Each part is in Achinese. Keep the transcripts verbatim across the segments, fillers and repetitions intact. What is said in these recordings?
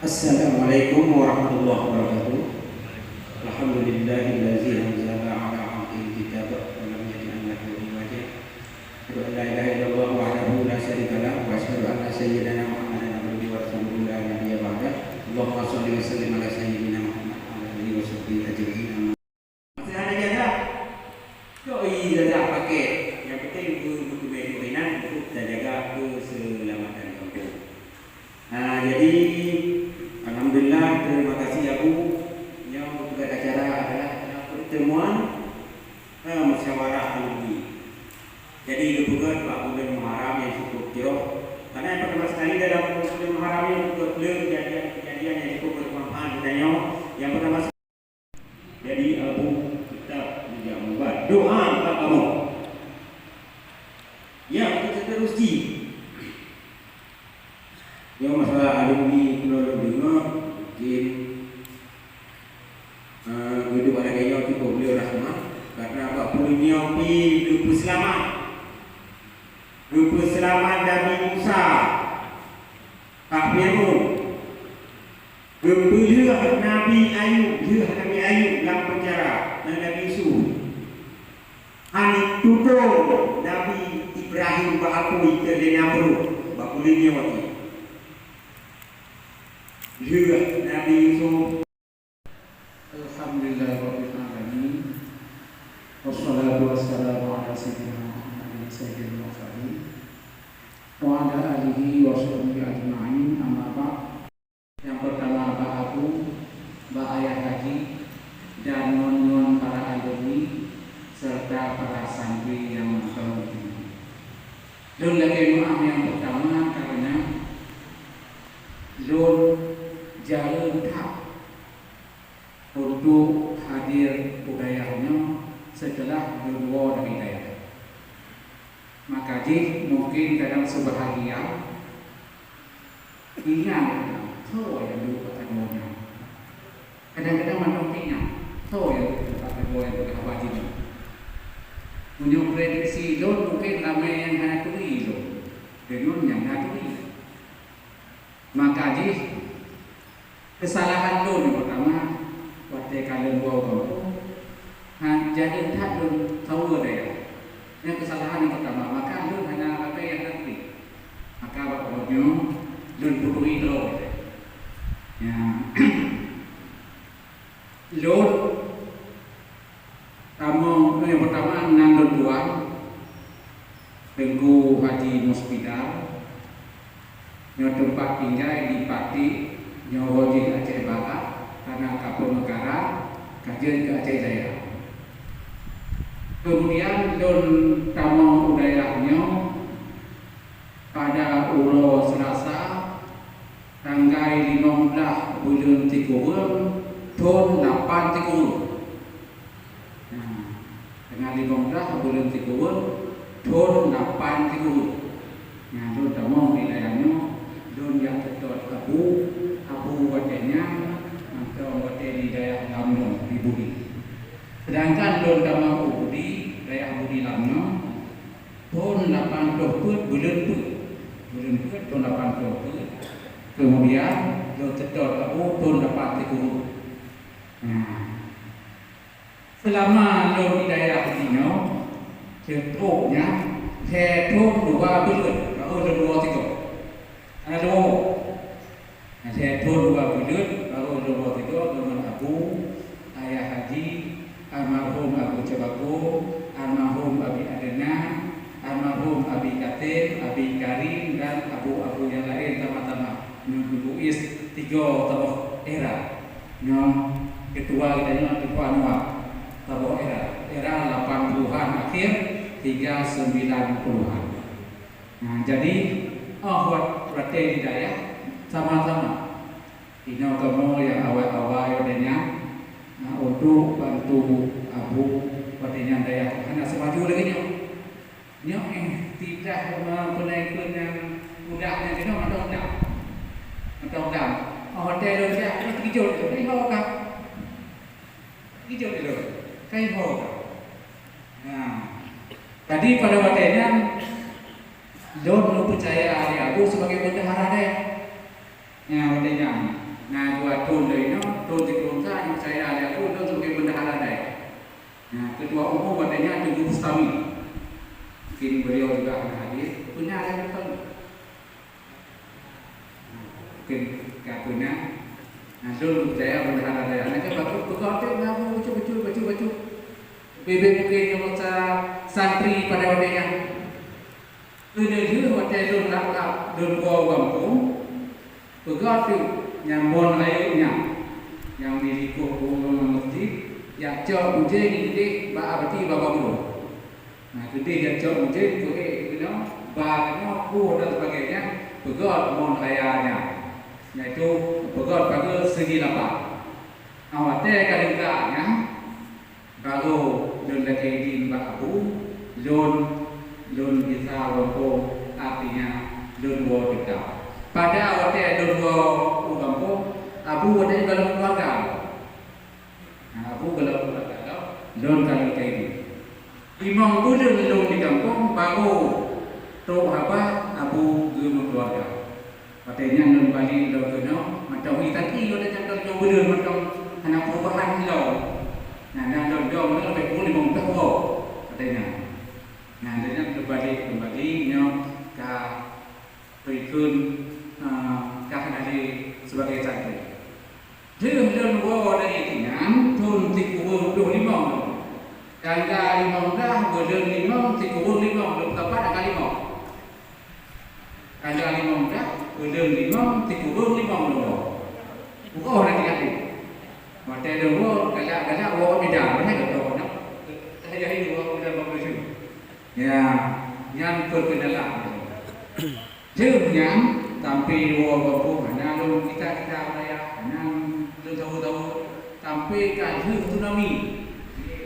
Assalamualaikum warahmatullahi wabarakatuh. Alhamdulillahilladzi anzala ala abdihil kitab wa lam yaj'al lahu iwaja. Asyhadu an la ilaha illallah wahdahu la syarika lah, wa asyhadu anna sayyidana Muhammadan abduhu wa rasuluhu la nabiyya ba'dah. Allahumma shalli wa sallim ala sayyidina Muhammad wa ala alihi wa sahbihi ajma'in. Masih ada jaga? Yoi, jaga pakai. Yang penting bu-, butuh meja inan untuk kita jaga keselamatan kampung. Nah, jadi alhamdulillah, terima kasih Abu. Yang untuk acara adalah, adalah pertemuan, eh, musyawarah alumni. Jadi, dipeugah bak bulan Muharram yang cukup jroh. Karena yang pertama sekali dalam bulan Muharram ini cukup le kejadian-kejadian yang cukup bermanfaat di tanyoe. Yang pertama, jadi Abu tetap juga membuat doa untuk kamu. Yang seterusnya, yang masalah alumni kalau dengar mungkin, eh, hidup anak ayah cukup beliau rahmat karena bak puluh nyoe pi geupeuseulamat. Geupeuseulamat Nabi Musa, Pak Firaun. Geupeulheueh Nabi Ayub, lheueh Nabi Ayub lam penjara, dan Nabi Yusuf. Han tutong Nabi Ibrahim bak apui keu lé Namrud, bak puluh nyoe pi. Lheueh Nabi Yusuf. Alhamdulillahirabbil alamin. Wassalatu wassalamu ala sayyidina Muhammadin sayyidil mursalin wa ala alihi wa sahbihi ajma'in, amma ba'd. Yang pertama bak Abu, bak Ayah Haji, dan ngon-ngon para alumni serta para santri yang mantong di sini. Lôn lakée meu'ah nyang peutama karena lôn jareueng that untuk hadir u dayah nyoe seuteulah lôn woe dari dayah. Maka jih mungken kadang seubahagian ingat, soe nyang duek bak tanyoe nyan. Kadang-kadang mantong ingat, soe nyang duek bak tanyoe nyang teuka haba jinoe. Meunyoe prediksi lôn mungken ramé nyang hana turi lôn, deungon nyang na turi. Maka jih Keusalahan lôn nyang peutama, watée ka lôn woe u gampông, han, jareueng that lôn saweue dayah. Nyan keusalahan nyang peutama, maka lôn hana ragai nyang hana turi. Maka bak uroe nyoe lôn peuturi droe. Nyan. Lôn Tamong, eh, nyang peutama nan lôn tuan, Teungku Haji Muspidar, nyoe teumpat tinggai di Patik, nyoe woe jih Aceh Barat, karena ka peumeugara, ka jeuet keu Aceh Jaya. Keumudian lôn tamong u dayah nyoe pada uroe Seulasa, tanggai limong blaih buleuen sikureueng, thon lapan sikureueng. Nah, teungoh limong blaih buleuen sikureueng, thon lapan sikureueng. Nah, lôn tamong di dayah nyoe, lôn jak seutôt abu, abu watée nyan mantong watée di dayah Lamnong, di Budi. Seudangkan lôn tamong u Budi, dayah Budi Lamnong, thon lapan ploh peuet buleuen peuet. Buleuen peuet thon lapan ploh peuet. Keumudian lôn seutôt abu thon lapan sikureueng. Nah, seulama lôn di dayah jinoe, seutrok nyan, lhée thon dua buleuen, baru lôn woe sigoe. Hana lôn woe. Lhée thon dua buleuen, baru lôn woe sigoe deungon abu, ayah haji, almarhum Abu Cebako, almarhum Abi Adena, almarhum Abi Katem, Abi Karim, dan abu-abu nyang laén sama-sama. Nyoe Teungku Is, tiga saboh era. Nyoe keutua geutanyoe Teungku Anwar, saboh era. Era lapan puluhan akhir hingga sembilan puluhan. Nah, jadi, oh, wat-, watée di dayah sama-sama. Inoe kamoe nyang awai-awai watée nyan, nah, untuk bantu abu watée nyan dayah hana seumaju lagée nyoe. Nyoe, eh, tidak me-, peunaikon nyang udah nyan keunoe mantong dam. Mantong dam. Oh, watée lôn jak, terus teukejut, eh, ho ka. Teukejut lôn. Kai ho ka. Nah, jadi pada watée nyan, lôn neupeucaya lé abu sibagai bendahara deh. Nyan, watée nyan. Na dua thon lé nyoe, thon sikureueng that nyang peucaya lé aku, thon sebagai bendahara dayah. Nah, ketua umum watée nyan Teungku Bustami. Mungkin beliau juga akan hadir. Punya ada betul. Nah, mungkin ka pernah. Nah, thon peucaya bendahara dayah. Nah, coba tu, peugah tu, ngaku bacut, bacut, bacut, bacut. Bibit mungkin nyang masa santri pada watée nyan. Keuneulheueh watée lôn lap-lap lôn woe u gampông, peugah teuk nyang bon rayeuk nyan, nyang di likot ureueng lam masjid, jak cok mujén keudeh bak abati bak gobnur. Na keudeh jak cok mujén keuhé keunoe, ba nyoe, kueh dan sebagainya, peugah mon raya nyan, yaitu peugah pageue seugi lapan. Na watée ka leungkap nyan, Barô lôn lakée idin bak abu lôn, lôn gisa u gampông, artinya lôn woe teuka. Pada watée lôn woe u gampông, abu watée gohlom keuluwarga. Na, abu gohlom keuluwarga lom, lôn ka lôn lakée idin. Limong buleuen lôn di gampông, barô trok haba abu geumeukeuluwarga. Watée nyan lôn balek lom keunoe, mantong hi taki watée nyan lôn nyoe buleuen mantong hana peurubahan lom. Nah, dan lôn dong lôn leubeh kureueng limong ploh woe watée nyan. Nah, lheueh nyan lôn balek keumbali nyoe ka peukon, eh, ka hana lé sibagai santri. Lheueh lôn woe dari nyan thon sikureueng ploh limong lôn. Tanggal limong blah buleuen limong sikureueng limong lôn dapat angka limong. Tanggal limong blah buleuen limong sikureueng limong lôn woe. Uroe na tinggai. Watée lôn woe galak-galak woe beda, mana kata orang. Saya ini woe beda bak lucu. Ya, nyan perkenalan. Lheueh nyan, sampai woe gampông hana lôn gisa-gisa raya, hana lôn saweue-saweue, sampai ka lheueh tsunami.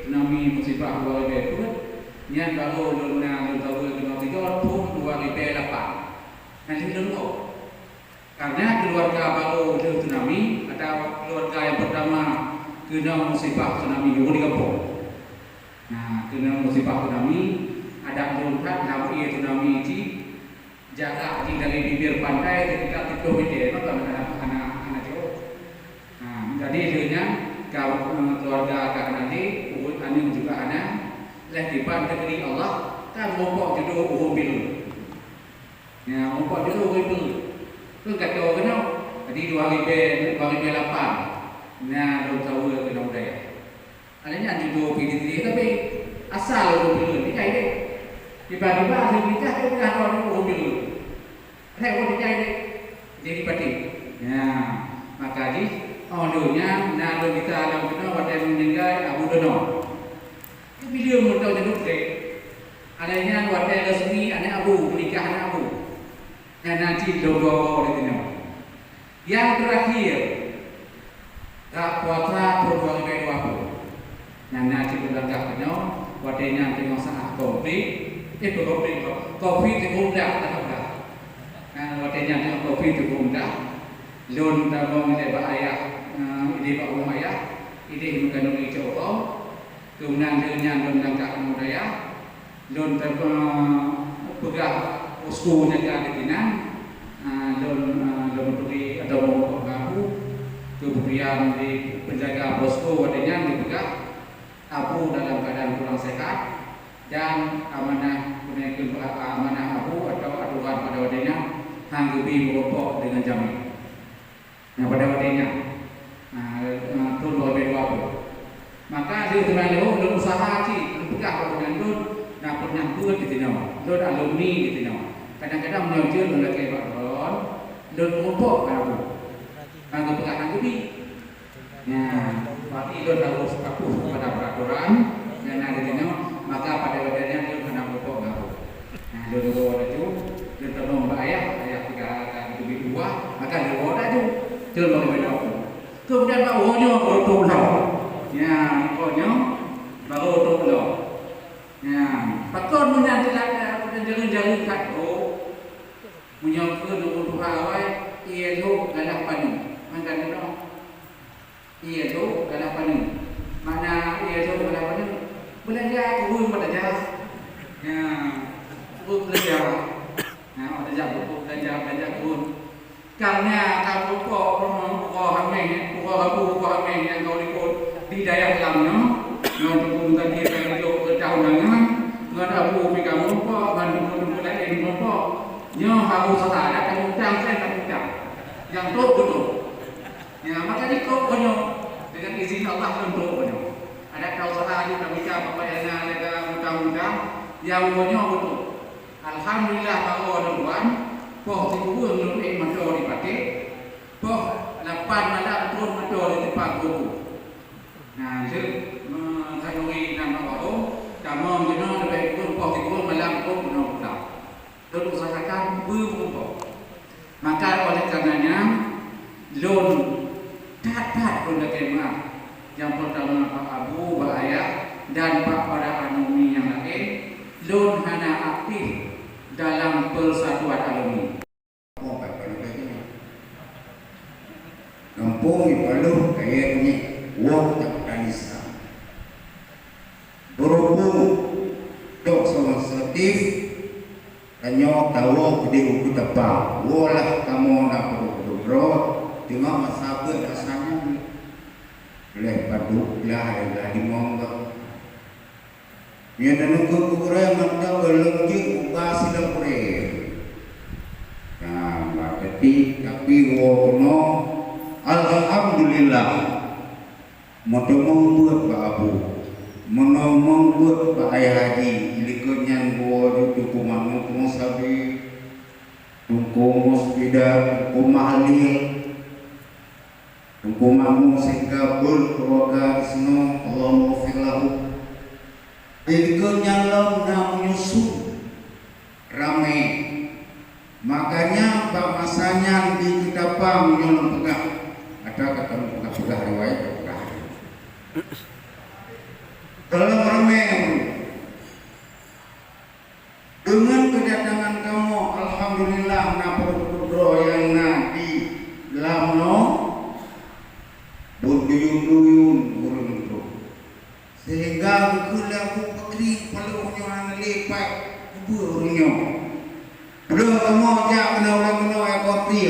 Tsunami musibah dua ribèe peuet, nyan barô lôn na lôn saweue keunoe tiga thon dua ribèe lapan. Nyan lheueh lôn woe. Karena keluarga barô lheueh tsunami, ada keluarga yang pertama kena musibah tsunami, ureueng di gampông. Nah, kena musibah tsunami, adak lôn that lam ié tsunami cit, jarak jih dari bibir pantai sekitar tujoh meter, maka hana, hana, hana jauh. Nah, jadi lheueh nyan, ka, eh, keluarga ka hana lé, ureueng aneuk juga hana, lheueh kiban teukeudi Allah, ka meurumpok judoe ureueng Pileuen. Nyan, meurumpok judoe ureueng Pileuen. Keu gata keunoe, jadi dua ribèe, dua ribèe lapan, na lôn saweue keunoe budaya. Ada nyan judoe pi di sini, tapi asal ureueng Pileuen, tinggai deh. Tiba-tiba lheueh nikah, dia nikah ngon ureueng Pileuen. Ada ureueng tinggai deh, jadi pati. Nah, maka jih, oh, lheueh nyan, na lôn gisa lom keunoe, watèe meuninggai, Abu Dono. Tapi dia meudono jadi trok. Ada nyan watèe resmi, aneuk Abu, menikah aneuk Abu. Nyan na cit lôn goe-goe di sinoe. Nyang teurakhir, rab puasa thôn dua ribèe dua ploh. Nyan na cit lôn langkah keunoe, watèe nyan teungoh saát konflik, eh, bukan konflik, covid teungoh mudah, alhamdulillah. Nyan watèe nyan teungoh covid teungoh mudah, lôn tamong idéh bak ayah, eh, idéh bak rumoh ayah, idéh meukandong icok uroe, keunan lheueh nyan lôn langkah keunoe dayah, Lôn teupeugah posko jaga di sinan, ah, lôn, ah, lôn peuturi atau meureumpok ngon Abu, keumudian di penjaga posko watèe nyan geupeugah, Abu dalam keadaan kurang sehat dan amanah, amanah Abu atau aturan pada watèe nyan han geubi meureumpok deungon jamèe. Nah, pada watèe nyan, nah, nah, thôn dua ribèe dua ploh. Maka lheueh teuma lheueh lôn useuha cit, lôn peugah bak gobnyan lôn, na peureunah beuet di sinoe, lôn alumni di sinoe. Kadang-kadang meunyoe jeuet lôn lakèe bak droen, lôn meurumpok ngon Abu. Ka geupeugah ngon geubi. Nah, berarti lôn harôh patuh kepada peraturan nyang na di sinoe, maka pada watèe nyan lôn hana meurumpok ngon Abu. Nah, lôn woe laju, lôn tamong bak ayah, ayah tinggai ka geuteubiet buah, maka lôn woe laju. Thôn dua ribèe dua ploh. Keumudian bak uroe nyoe barô trok lom. Nyan, uroe nyoe barô trok lom. Nyan, pakon meunan teulat, eh, jareung-jareung that, oh. Meunyoe keu ureueng tuha awai, ié lhok galah paneuk. Mangka lôn Ié lhok galah paneuk. Makna ié lhok galah paneuk, beulanja keu ureueng beulanja. Ya, ureueng beulanja. Ya, beulanja buku, beulanja, beulanja keu ureueng. Karena ka pokok uroe hameh, uroe Rabu, uroe hameh nyang ka likot di dayah lam nyoe, ngon Teungku Muzakir ka jijok keu taundangan, ngon Abu Pika meureumpok, ngon teungku-teungku laén meureumpok. Nyoe harôh salah, dak tapeutang, dak tapeutang. Nyang trok beutôi. Ya, maka jikot nyoe, dengan izin Allah lôn trok nyoe. Adak tauseuha jeuet tabaca bak payah na lé ka utang-utang, nyang nyoe beutôi. Alhamdulillah, baroe lôn tuan, poh sikureueng lôn ék mantong di Paték, poh lapan malam tron mantong di Simpang Keureupuk. Nah, jeuet meukhanuri nan bak baroe, tamong keunoe leubeh kureueng poh sikureueng malam tron keunoe pulang. Lôn usahakan beumeureumpok. Maka oleh karenanya, lôn that-that lôn lakée meu'ah. Nyang peurtama bak abu, bak ayah, dan bak para alumni nyang laén, lôn hana aktif dalam persatuan alumni. Gampông ipaloh kayée nyan, woe keucamatan Isa. Berhubung tok sama setif, tanyoe tawoe keudeh u Keutapang. Woe lah kamoe na peuduek-peuduek droe, teuma masa beuet masa nyan leh padub lah, leh dimong. Nyan taneuk keu gurée mantong gohlom jeuet muka sidang gurée. Nah, tapi, tapi woe keunoe, alhamdulillah. Meuteumong beuet bak abu, meuteumong beuet bak ayah haji, likot nyan geuwoe ju Teungku Makmur Sabe, Teungku Musbida, Teungku Mahlil, Teungku Makmur sehingga beuet keuluwarga disinoe, Allahumma ghfir lahu. Di likot nyan lom na menyusu ramé. Makanya bak masa nyan di Keutapang nyoe lôn peugah, ata ka lôn peugah-peugah riwayat, peugah. Gohlom ramé. Deungon keudatangan kamoe, alhamdulillah, na peuduek-peuduek droe nyang na di lam nyoe, beuduyun-duyun ureuëng troh. Sehingga geukheun lé Abu Bakri, paloh nyoe hana lé pat keubeue ureuëng nyoe. Peuleueh kamoe jak meunoe-meunoe, Abu Bakri.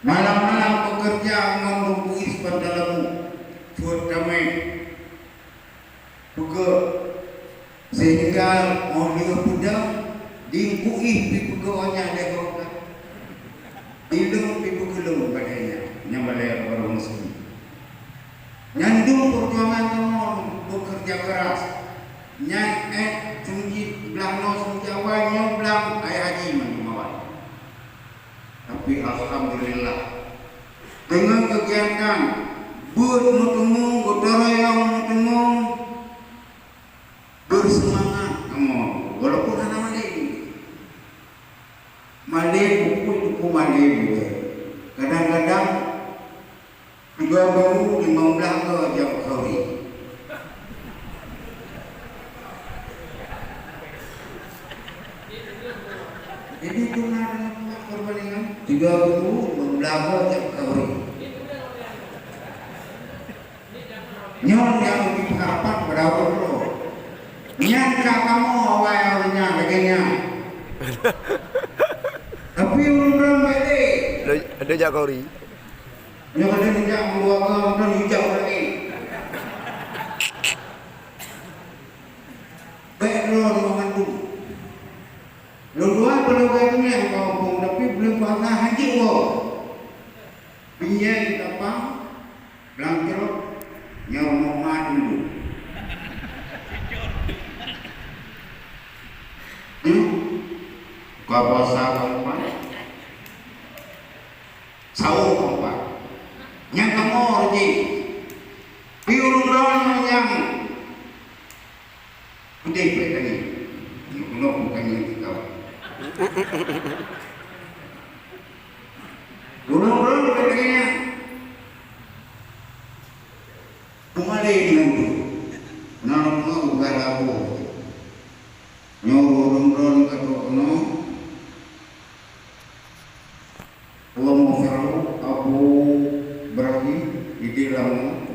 Malam-malam beukeureuja ngon Teungku Is Bandar Labu, peuet damé. Peugöt, sehingga óh lheueh peudong, di Teungku Is pi peugöt nyan lé gob ka. Di lôn pi peugöt lôn badée nyan, nyang balée barô meuseuti. Nyan dum peujuangan kamoe beukeureuja keuras. Nyan ék seumeujid blang noe seumeujid awai nyoe blang ayah haji mandum awai. Tapi alhamdulillah, deungon keugiatan beuet meuteumong, gotong royong meuteumong, beuseumangat kamoe, walaupun hana malém. Malém, bukui-bukui malém, kadang-kadang Tiga puluh, limong belas go jak kawin. Jadi, tu na dalam perbandingan, tiga puluh, limong belas go jak kawin. Nyoe nyang lebih harapan pada Allah. Nyan ka kamoe awai awalnya lagée nyan. Tapi ureuëng-ureuëng baik deh. Ada, ada jak kawin. Nyoe ka lheueh jak meuluwa goe, meunan ijak lagée. Bék droe mandum. Lôn luwa peulogai teungoh kampông, tapi buleuen puasa hanjeuet woe. Binyeng tapang, blang trok, nyoe rumoh mat dulu. Hmm? Buka puasa kampung. Sawoe keumpat. Nyang kamoe jih. Di ureuëng droe nyang putéh pék tani. Nyang keunoe bukan nyang teuka. Ureuëng droe pék tani nyan. Peumalée nyan tu. Na ureuëng bukan laboh. Nyoe ureuëng droe ka trok keunoe. Uroe Mufrau Abu Ibrahim di dalam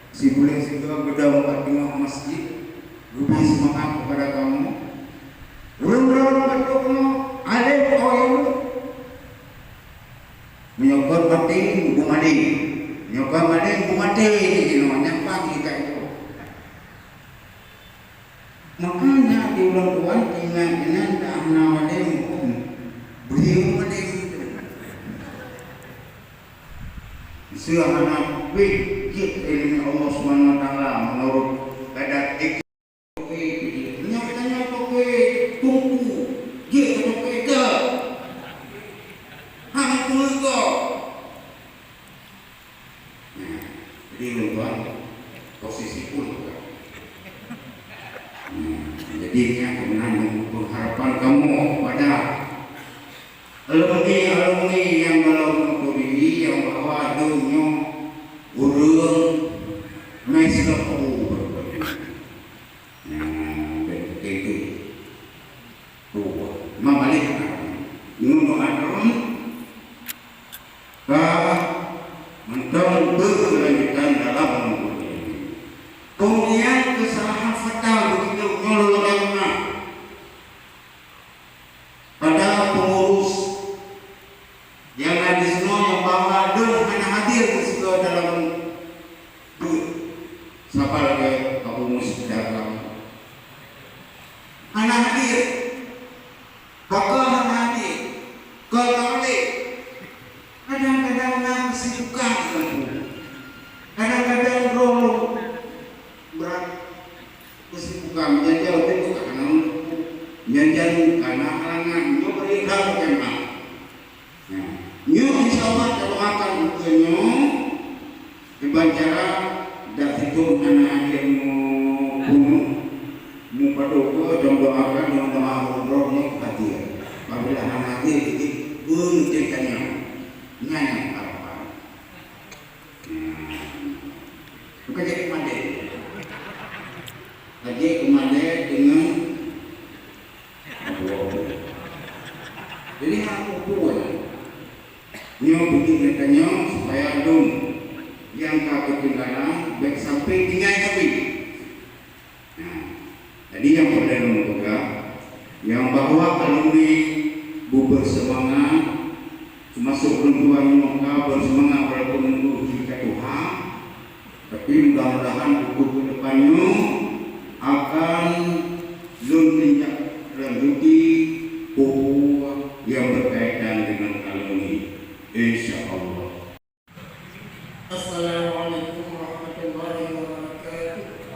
sibuleuen sigoe geudong bak teungoh masjid, geubri seumangat keupada kamoe. Ulôn droe ka trok keunoe, além awai ulôn. Nyoe kon maté, beumaté. Nyoe kon maté, beumaté, jinoe nyan pang ikat itu. Makanya di ulôn tuan ingat inan dah hana maté muphom. Beliau maté. Seue hana pih jeuet ileumèe Allah Subhanahu wa Taala meunurot kadar Nyoe geutanyoe toke teungku, jeuet keu toke teuh. Hana peungeut gob. Nah, jadi lôn tuan, posisi pun bukan. Nah, jadi nyan keunan pengharapan kamoe kepada alumni-alumni nyang gohlom meutubi nyang bahwa donya ureueng meusidroe. Nah, begitu. Tuh, Imam Malik ngon doa ka mantong berkelanjutan dalam menuntut ilmu. Kemudian kesalahan fatal begitu nyuruh ulama pada pengurus nyang na disinoe nyang bahwa dong hana hadir di sigoe dalam buet saban lagèe Abu Musdar hana hadir. Pakon hana hadir? Kon malèe. Kadang-kadang na kesibukan, kadang-kadang droe brat kesibukan, meunyoe jauh teuh ka hana meuleuku. Nyan jan kana halangan, nyoe bri hal keunan. Nah, nyoe insya Allah tadoakan ukeue nyoe, kiban cara dak situng hana hadir mu-, bunoe, mupadoe keu doakan nyoe doa umroh nyoe hadir. Apabila hana hadir, jadi beuneutek tanyoe. Nyan nyang harapan. Nah, bukan jadi keumadé. Jadi keumadé dengan Jadi hana peue-peue. Nyoe beutôi geutanyoe supaya lôn nyang ka keutinggalan bèk sampai tinggai sabe. Nah, jadi nyang peureulèe lôn peugah, nyang bahwa alumni beubeuseumangat, teumasok lôn tuan nyoe ka beuseumangat walaupun nunggu jih ka tuha, Tapi mudah-mudahan buku ke depan nyoe akan lôn tindak lanjuti buku yang berkaitan dengan alumni. Insya Allah. Assalamualaikum warahmatullahi wabarakatuh.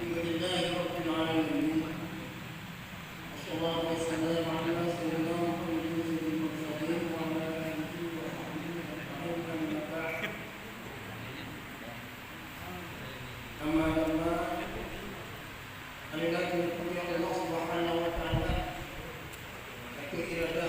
Alhamdulillahirabbil alamin. Wassalatu wassalamu ala sayyidina Muhammadin sayyidil mursalin wa ala alihi wa sahbihi ajma'in, amma ba'd. Amma ba'd. Marilah kami puji Allah Subhanahu wa Ta'ala atas iradah